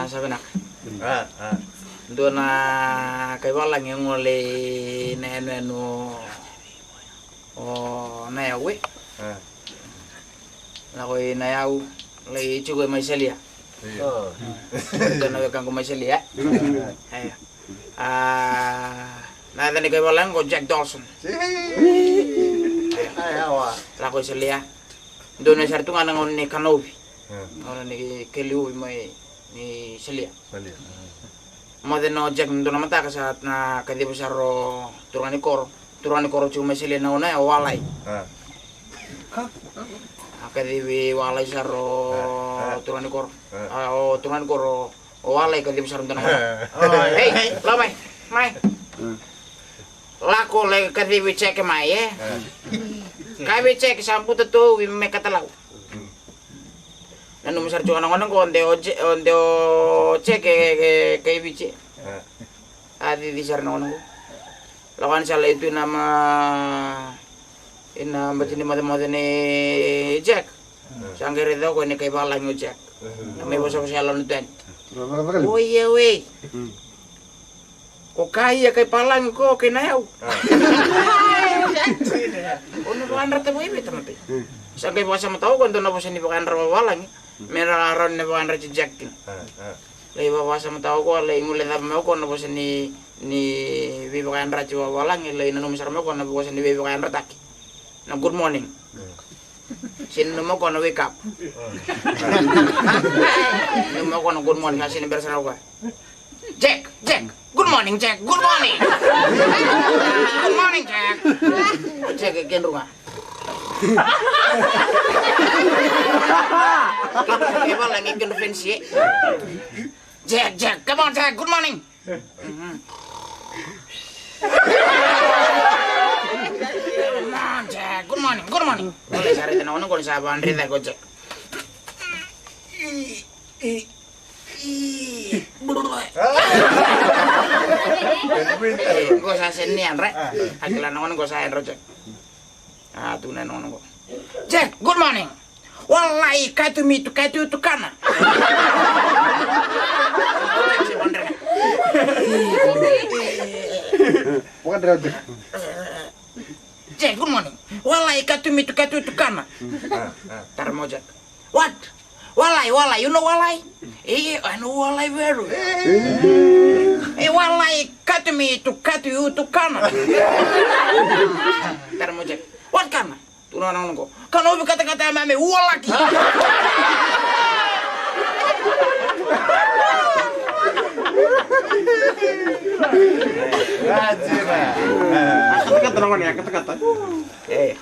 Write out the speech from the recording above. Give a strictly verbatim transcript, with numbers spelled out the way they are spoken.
Sa vinaka. A, a. Dua na kai valagi e gole i na yanuyanu o, o Nayau e. A. Lako i Nayau, lai tiko e mai Salia. Io. Dua na wekaqu mai Salia. Io. A, na yaca ni kai valagi o Jack Dawson. Io. A, yawa. Lako i Salia. Dua na sara tu ga na gauna ni kana uvi. A. Gauna ni keli uvi mai ni Salia. Salia. Moce na o Jack na dua na mataka sa na kacivi sara o turaga ni koro. Turaga ni koro tiko mai Salia na gauna ya o Walai. A. A kacivi Walai sara o turaga ni koro. A, o turaga ni koro o Walai kacivi sara na dua na gauna. Ei, lako mai, mai. Lako lai kacivi Jack mai e. Kacivi Jack sa buta tu uvi me katalau. Nanuma sara tiko na gauna qo, o de o Je-, o de o Jack e, e, e kai Viti. A. A cici sara na gauna qo. Lako yani sa lai tu na ma, ina bati ni mocemoce ni Jack. A. Sa qai raica o koya ni kai valagi o Jack. A. Na mai vosavosa yalo na twenty. Oi, e, wei. Ko kai e kai valagi ko, kai Nayau. A. O na vakayadrata vakaivei tamata. Sa qai vakasamataka o koya dua na vosa ni vakayadra vavalagi. Me ra rawa ni vakayadra Jack kina. A, a. Lai vakasamataka o koya, lai guilecava mai o koya na vosa ni, ni veivakayadrati vavalagi, lai nanuma sara mai o koya na vosa ni veivakayadrataki. Na good morning. Sega ni nanuma o koya na wake up. Nanuma o koya na good morning, a sega ni bera sara o koya. Jack, Jack, good morning, Jack, good morning. Good morning, Jack. Jack e kedru ga. Kedru e valagi, kedru fenisi e. Jack, Jack, come on, Jack, good morning. Come on, Jack, good morning, good morning. Ole sa raica na gauna qo ni sa vakadreta ko Jack. Ih, ih, ih. Qo sa sega ni yadra. A kila na gauna qo sa yadra o Jack. A tukuna na gauna qo. Jack, good morning. Walai, katu mi tu, katu tukana. Jack, good morning. Walai, katu mi tu, katu tukana. Tara mai o Jack. What? Walai, walai, you know walai? Eh, I know walai very well. Eh, walai, katu mi tu, katu tukana. Tara mai o Jack. What kana? Tukuna na gauna qo. Kana uvi katakata ya me, me ualaki. Katakata na gauna ya, katakata. Eh.